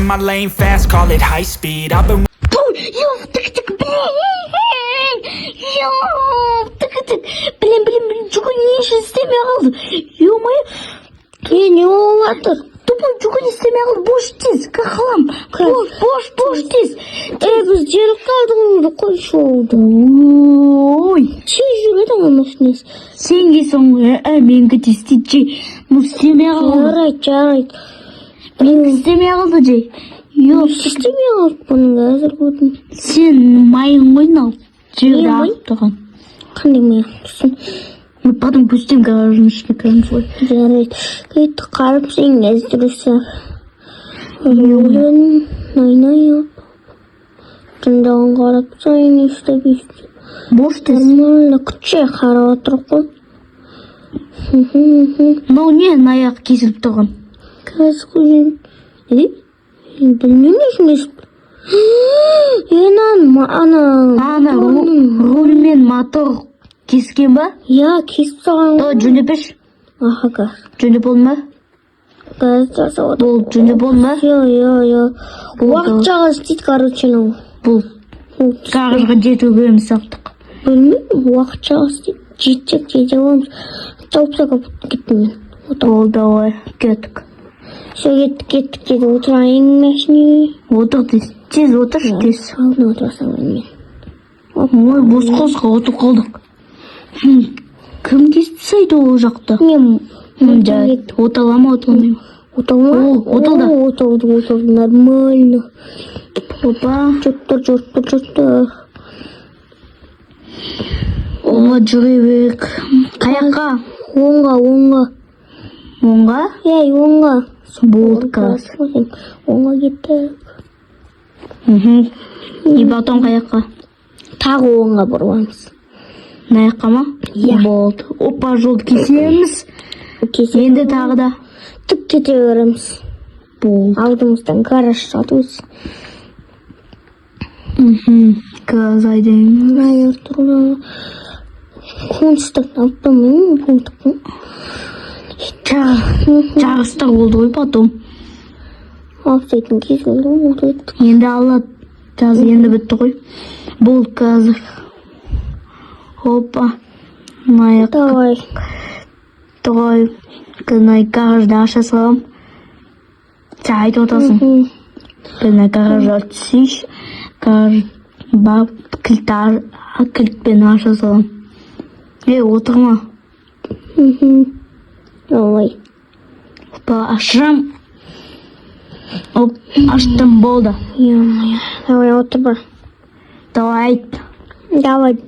In my lane fast, call it high speed. I've been Тик тик, блин. Тик тик. Блин, блин, блин, жүгін не үшін істемей қалды? Ё-моё. Е, не болып жатыр? Тупой жүгін істемей қалды. Бош тез, қақылам. Бош, бош, бош тез. Е, біз желіп қалдық ғой, қойшы oldu. Ой. Тез жүреді ана машинасы. Сен келсең, менікі тез істейді жей. Бұл істемей қалды. Жарайды, жарайды. Менікі істемей қалды жей. Йо, Істемей қалды бұның, қазір көрдім. Сен майың ғой мынау. Жерде Не май? ағып тұрған. Қандай май? Түсін. Мы потом пустим гаражның ішіне кіреміз ғой. Жарайды. Кеттік, қарап сен әзірсе. Өлін, най-най. Жындағын қарап сайын істеп істеп. Бош тез. Нормально, күтше қарап отырық қой. Мынау не, мына аяқ кесіліп тұрған? Қазір көрейін. Е? Білмеймін, не үшін кесіп. Е, ана Ана руль мен мотор кескен ба? Иә, кесіп тастаған Давай ғой. Жөндеп берші. Аха, қазір. Жөндеп болды ма? Қазір жасап отыр. Болды, жөндеп болды ма? Иә, иә, иә. Болды. Уақытша істейді, короче, мынау. Бұл гаражға жетуге сақтық. Білмеймін, уақытша істейді. Жетсек, жете аламыз. Жауып тастап кеттім мен. Болды, давай, кеттік. Все, кеттік, кеттік деді. Отырайын машинеге. Отыр тез, тез отыршы, тез. Алдына отыра салайын мен. Ой, бос қосқа отырып қалдық. Кім кесіп тастайды ол жақта? Мен Жарайды, отала ма, оталмай ма? Оталма? О, оталды. О, оталды, оталды, нормально. Опа, Жүріп тұр, жүріп тұр, жүріп тұр. Опа, жүре берейік. Қаяққа? Оңға, оңға. Оңға? Ей, оңға. Болды, қазір. Оңға кеттік. Мхм. И потом қаяққа? Тағы оңға бұрыламыз. Мына жаққа ма? Иә. Болды. Опа, жолды кесеміз. Кесе Енді тағы да. Түк кете береміз. Болды. Алдымыздан гараж шығады өзі. Мхм. Қазір айдаймыз. Мына тұрған оңтүстік алып бармаймын, оңтүстік. Жарыстар болды ғой потом. Алып тастайтын кез келді ғой, болды. Енді алла жаз енді бітті ғой. Болды қазір. Опа. Мына жаққа Давай. Давай. Мына гаражды аша саламын. Сен айтып отырсың. Мына гаражға түсейінші. Гараж барып кілт кілтпен аша саламын. Ей, отырма. Давай. Опа, ашам. Оп, аштым, болды. Ё-моё. Давай, отыр бір. Давай айт. Давай.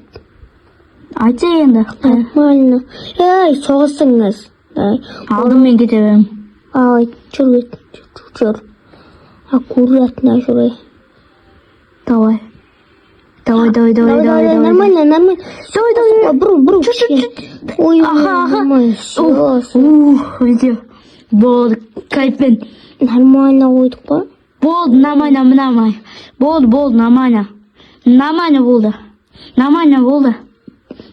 Айтса енді. Нормально. Ей, соғыстың қазір. Давай. Алдымен кете беремін. Ай, жүр, кет, жүр, жүр. Аккуратно жүр. Давай. Давай, давай, давай, Давай, давай, давай, давай. нормально, нормально. Давай, давай. Бұру, бұру. Ой, Аха, аха. нормально. Всё, всё. Ух, везде. Болды, кайфпен. Нормально қойдық па? Болды, нормально, нормально. Болды, болды, нормально. Нормально болды. Нормально болды.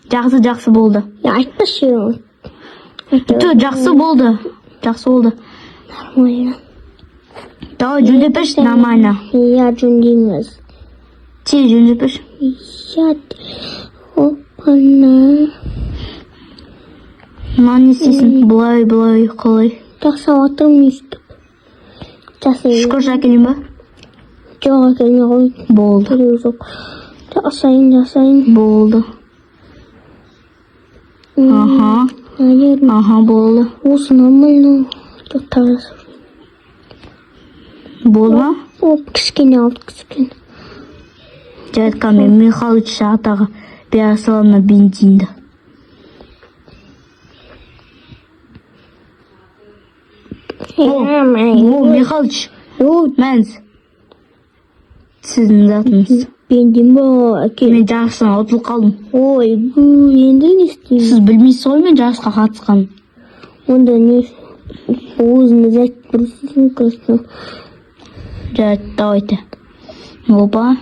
Жақсы, жақсы болды. Я, айтпашы. Тө, жақсы болды. Жақсы болды. Нормально. Давай, жөндеп берші, нормально. Я жөндейміз. Тез жөндеп берші. Я. Опана. Мына не істейсің? Былай, былай, қалай? Жасап жатырмын өйстіп. Жасай. Шүкір әкелейін ба? Жоқ, әкелмей қой. Болды. Керегі жоқ. Жасайын, жасайын. Болды. Аха. Наверное. Аха, болды. Осы нормально. Жоқ, тағы жасап. Болды ма? Оп, кішкене алды, кішкене. Жарайды, мен Михалыч атаға бере саламын мына бензинді. О, Михалыч, О, мәніз. Сіздің затыңыз. Бензин ба, әкел. Мен жарыстан ұтылып қалдым. Ой, бұл енді не істейміз? Сіз білмейсіз ғой мен жарысқа қатысқанын. Онда не өзіңіз айтып тұрсыз, конечно. Жарайды, давайте. Опа.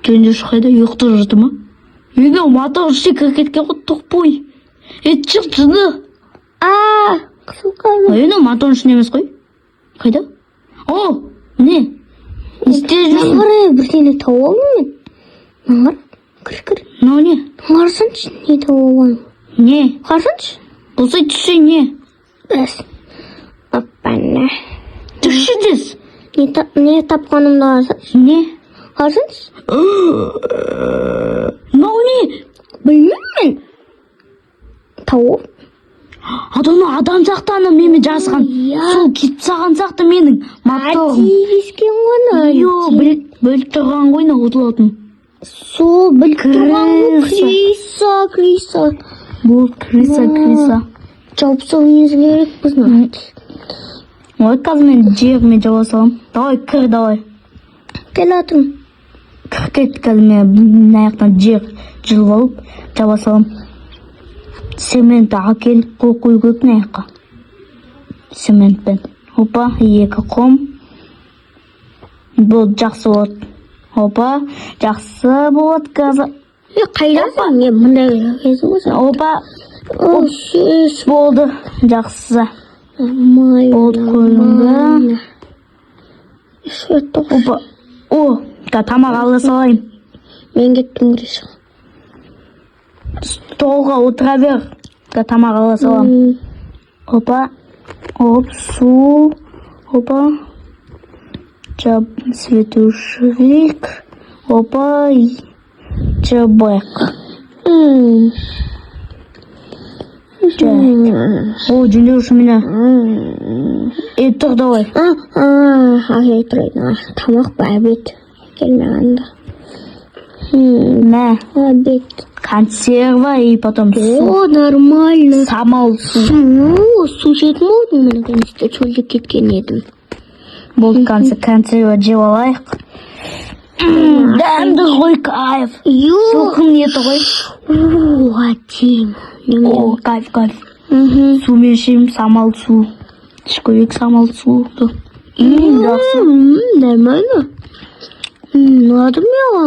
Жөндеуші қайда? Ұйықтап жатыр ма? Енді мотор ішіне кіріп кеткен ғой, тупой. Е, шық, жыны. А, қысылып қалдым. Енді мотордың ішінде емес қой. Қайда? О, міне. істеп Мына жүрсің? Қара, бірдеңе тауып алдым мен. Мына қара, кір, кір. Мынау не? Қарасаңшы, не тауып алғанын. Не? Қарасаңшы. Болса, түссе не? Бәс. Оппана. Түсші тез. Не тапқанымды қарасаңшы. Не? Қарасаңшы. Мынау не? Білмеймін мен. Тауып. Адамы, адам сияқты ана менімен жазған. Иә. Сол кетіп тастаған сияқты менің моторым. Тиіскен ғой ана. Йо, біліп тұрған ғой мына ұтылатын. Сол біліп тұрған ғой. Крыса. Крыса, крыса. Бұл крыса, крыса. Жауып тастауымыз керек біздің. Ой, қазір мен жеріме жаба саламын. Давай, кір, давай. Келе жатырмын. Кір, кет, қазір мен мына жақтан жер жұлып алып жаба саламын. Цементті әкеліп қойып қою керек мына жаққа. Цементпен. Опа, екі құм. Бұл жақсы болады. Опа, жақсы болады қазір. Е, қайдасың? Не, мындай келесің ғой сен. Опа, О, сөз. болды. Жақсы. Нормально. Болды, қойылды. Свет. Опа. О, тамақ ала салайын. Мен кеттім, Гриша. Столға отыра бер. Тамақ ала саламын. Опа. Оп, су. Опа. Жап, свет өшірейік. Опа. Жабайық. О, жөндеуші міне. Е, тұр, давай. А, а, әкел тұрайын. Тамақ па, обед? Әкел маған да. Мә, Обед. Консерва и потом су. О, нормально. Самал су. Су, су ішетін болдым мен, наконец-то шөлдеп кеткен едім. Болды, консерва жеп алайық. Дәмді ғой, кайф. Ё, Жылқының еті ғой. о, әдемі. О, кайф, кайф. Мхм. Сумен ішемін, самал су. Ішіп көрейік самал суды. Жақсы. Нормально. Ұнады маған.